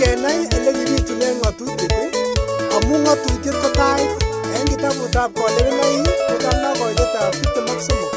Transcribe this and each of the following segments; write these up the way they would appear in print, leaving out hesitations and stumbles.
kenai elekibitunen ng'atutiet amun ng'atutiet ko tait en kitabutab kolewenoik kurgat 6 koitetab 23.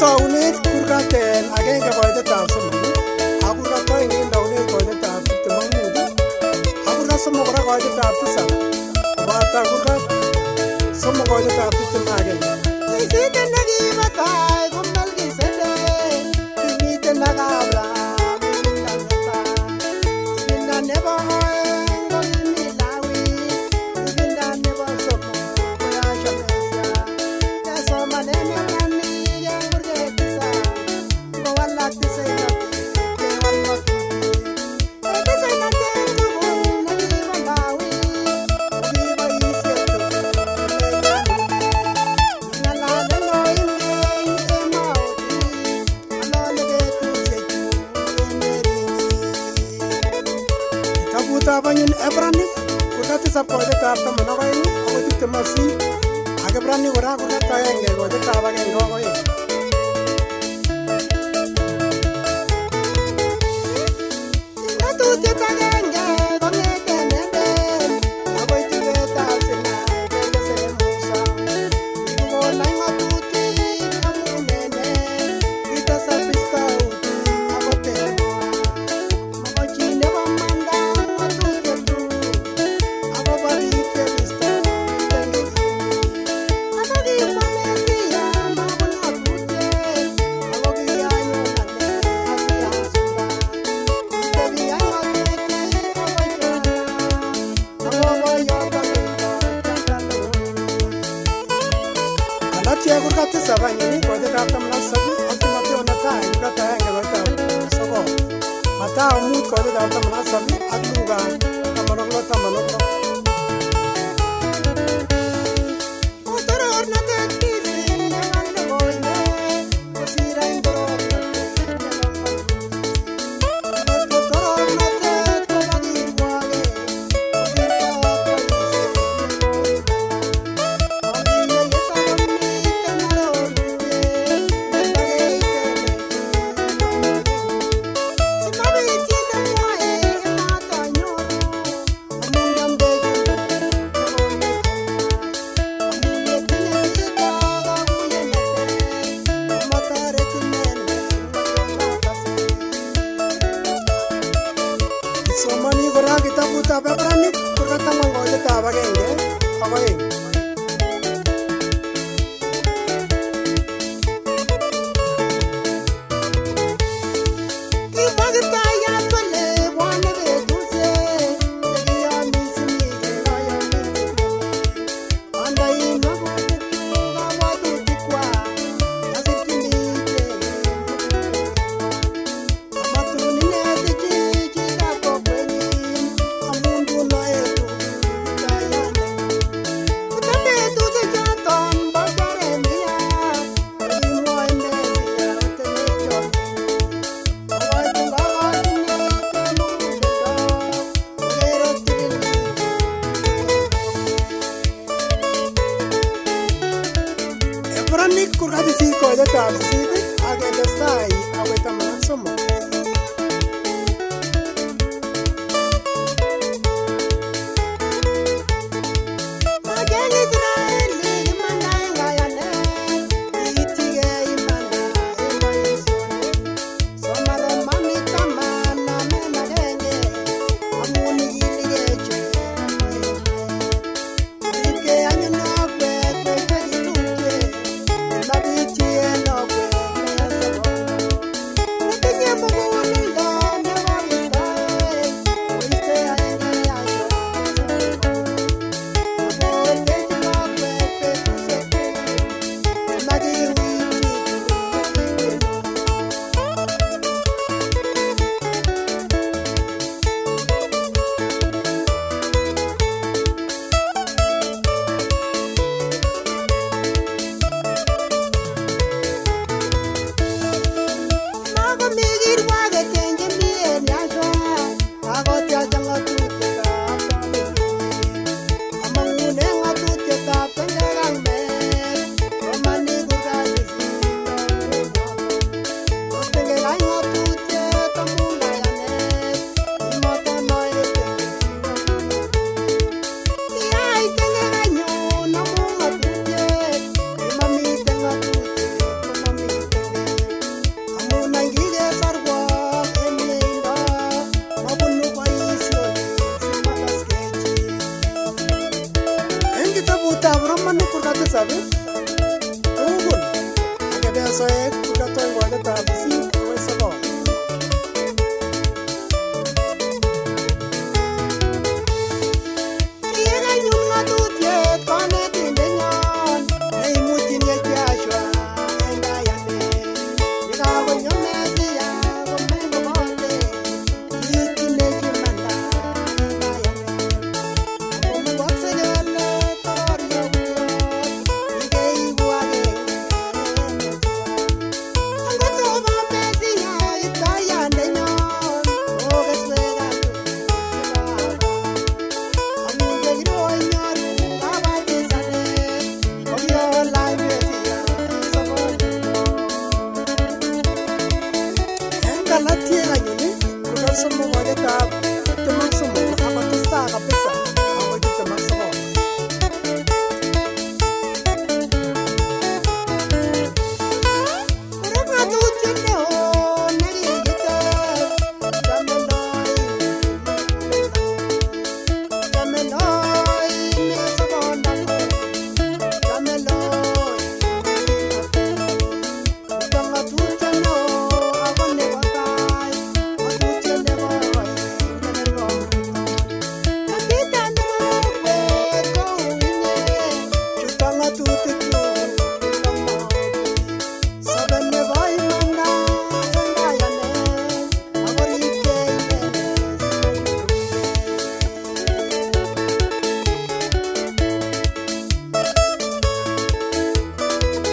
Taunet kurgat 1 koitetab 3 ak kurgat 2 en taunet koitetab 25 ak kurgat 3 kora koitetab 7 koboto kurgat 3 koitetab 21. Kimiten nekibo tai ko Melkisedek, kimiten ak Abraham ibinda netai, ibinda nebo oeng ko kimi Lawi, ibinda nebo somok ko Yahshua Mesiah. Kesomanen Ibraniek en kurget 7 kowalak 9 kewal ng'atutiet. En 9 tugul nekibo Lawi kokiboisie tugul nenyolu. Ng'alale loin emauti, ng'alale betusiechu en erinyin. Kitabutab anyun Ibraniek kurgat 7 koitetab 12 akoi 28 ak Ibraniek kora kurgat 1 koitetab 1 akoi 2. Ng'atutiet agenge kong'eten Eden akoi tugetab Sinai kekesen Musa. Kikikonech ng'atutik amun en nee kitesokis Daudi akot en Noa. Mobo chi nebo manda ng'atutiet tugul akobo biik chebisto miten kenyini. Ako kimwa Mesia mabun ng'atutiet ako kianyon ane asiasulda. Kitebi ak ng'atutik akoi Yohana akobo yoto ketoi Galatia kurgat 7 anyun koitetab 18 ak Timotheo netai kurgat 1 koitetab 9, Mathayo 5 koitetab 18 ak Luka 16:16. Otorornatet missing nebo logoiwek kosir any torornatet nebo ng'atutik. Ngot ko torornatet kobo kirwoket kosir kokwoisiet nebo imanda. Ongiye yetakomiten arorutiet netakeitelechi. Simabit chi nemwoe ematanyoru amun kiamdechin tuguk chekonech chemiach. Amun yetinye chito kakuyet neter komotoreti inendet ng'olionoto. Isomoni kora kitabutab Ibraniek kurgat 4 koitetab 1 ak 2. Kimwa Kiptayat kole bwone betusiek chekiyomisimi kekoyomis melel. Andoi magutikchuk kabwatutikwak, asirchini ichek en mugulelwek. Amatun ineti chi chitab kokwenyin amun tun oetu Kiptayat. Efesoek kurgat 2 koitetab 8 akoi 9. Kiek anyun ng'atutiet konetindenyon neimutyinech Joshua en kayanet. Yekakonyo Mesia komeny kobote kiityinech imanda en kayanet. Akomukokse kele tororyo kikeiku agenge en Mesia. Angot obo Mesia kiptaiyandenyon, o keswekab chebo Abraham. Amun yekironyoru kabatisanet, ko kiolany Mesia en soboninyon. En Galatiek anyun kurgat 3